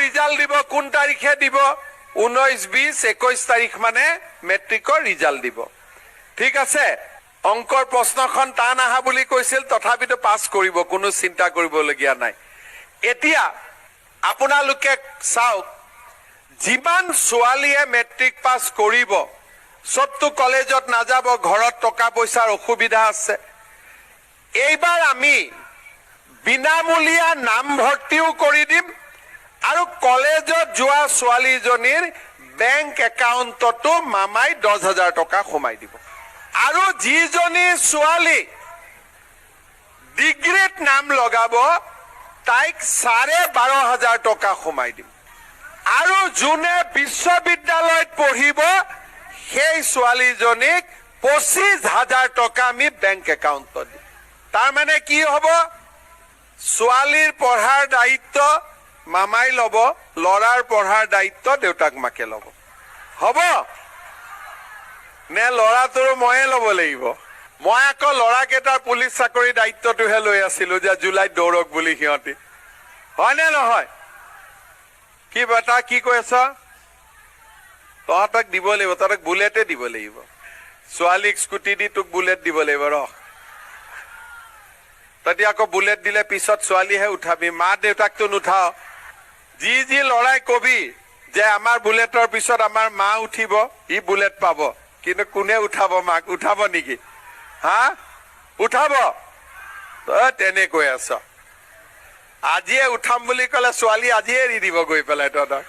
Result দিব কোন তাৰিখে দিব? 19, 20, 21 তাৰিখ মানে মেট্ৰিকৰ ৰিজাল্ট দিব। ঠিক আছে, অংকৰ প্ৰশ্নখন টান আহা বুলি কৈছিল, তথাপিতো পাছ কৰিব, কোনো চিন্তা কৰিবলগীয়া নাই। এতিয়া আপোনালোকে চাওক, যিমান ছোৱালীয়ে মেট্ৰিক পাছ কৰিব, চবতো কলেজত নাযাব, ঘৰত টকা পইচাৰ অসুবিধা আছে। এইবাৰ আমি বিনামূলীয়া নামভৰ্তিও কৰি দিম আৰু কলেজত যোৱা ছোৱালীজনীৰ বেংক একাউণ্টতো মামাই 10,000 টকা সোমাই দিব। আৰু যিজনী ছোৱালী ডিগ্ৰীত নাম লগাব, তাইক 12,500 টকা সোমাই দিম। আৰু যোনে বিশ্ববিদ্যালয়ত পঢ়িব, সেই ছোৱালীজনীক 25,000 টকা আমি বেংক একাউণ্টত দিম। তাৰমানে কি হ'ব? ছোৱালীৰ পঢ়াৰ দায়িত্ব মামাই ল'ব, ল'ৰাৰ পঢ়াৰ দায়িত্ব দেউতাক মাকে ল'ব। হ'ব নে? ল'ৰাটোৰো ময়ে ল'ব লাগিব। মই আকৌ ল'ৰাকেইটাৰ পুলিচ চাকৰিৰ দায়িত্বটোহে লৈ আছিলো যে জুলাইত দৌৰক বুলি সিহঁতি, হয়নে নহয়? কি বেটা, কি কৈ আছ? তহঁতক দিব লাগিব, তহঁতক বুলেটে দিব লাগিব। ছোৱালীক স্কুটি দি তোক বুলেট দিব লাগিব। ৰহ, তহঁতি আকৌ বুলেট দিলে পিছত ছোৱালীহে উঠাবি, মা দেউতাকতো নুঠাও। যি যি ল'ৰাই কবি যে আমাৰ বুলেটৰ পিছত আমাৰ মা উঠিব, সি বুলেট পাব। কিন্তু কোনে উঠাব? মাক উঠাব নেকি? হা, উঠাব? তই তেনেকৈ আছ। আজিয়ে উঠাম বুলি ক'লে ছোৱালী আজিয়ে এৰি দিব গৈ পেলাই তহঁতক।